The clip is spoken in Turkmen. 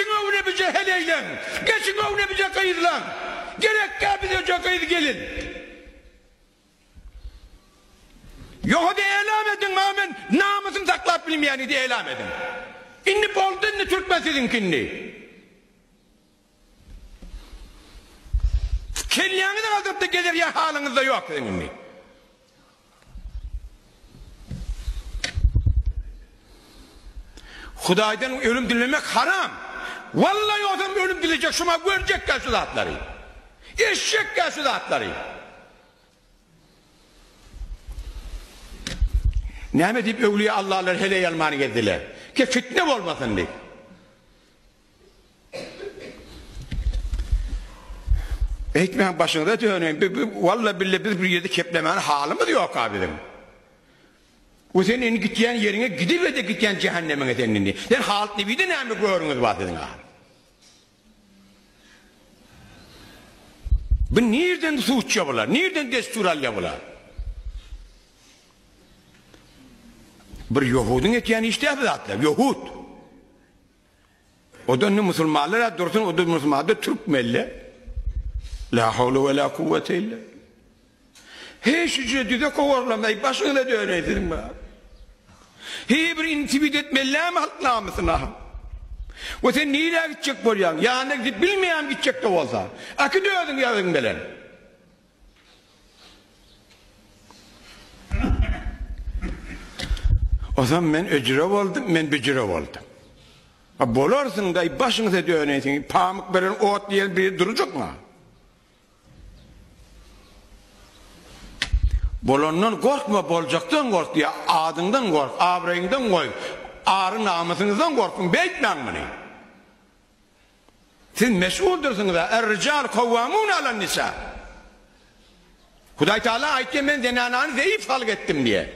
Geçiň öwrebije heleýleň! Geçiň öwrebije gyzlaň! Gerekgä bize gyz gelin! Ýogada elam ediň maňa men namysyny saklap bilmeýän idi elam ediň. Indi boldy indi türkmen siziňki indi. Kelläňizi galdyrypda gezer ýa halyňyzda ýok siziň indi. Hudaýdan ölüm dilemek haram. Walla ýogsam ölüm dilejek şuma görjekkä şu zatlary. Eşjekkä şu zatlary. Näme diýip öwlüýä Allalar heleý almany gezdiler? Ki fitne bolmasyn diýip. Eýtmäň başyňyza döneýin. Walla bille biz bir ýerde keplemäne halymyz ýok-a biziň. We sen indi gitýän ýeriňe gidibe-de gitýän jähennemiňe sen indi. Sen Halyt Nebide näme görüňiz bar siziň a? Bu nirden suw içýär bular? Nirden destur alýar bular? Bir ýohudyň etýän işi däl bu zatlar. Ýohud. O da indi musulmanlar dursun, o da musulman da türk melle. La hawle we la kuwwete illa. Heý şüje düze kowarlamaý başyňyza döneý siziň bar. Heý bir intibit etmellämi halk namysyna. We sen nirä gitjek bolýaň? Ýanyna gidip bilmeýäň gitjekde bolsa. Äkit özüň ýazyň bilen. Ozam men öjüre boldum, men büjüre boldum. A bolarsyň daý başyňyza döneýsiň, pamyk beren ot diýen biri durjakmy? Bolandan gorkma, boljakdan gork diýýär. Adyňdan gork, abraýyňdan goý, ary-namysyňyzdan gorkuň, beýtmäň muny. Siz meşguldyrsyňyz-a, Er-rijal kawwamun alan-nisa. Hudaý Taala aýtýar, men zenanany zeýif halk etdim diýýär.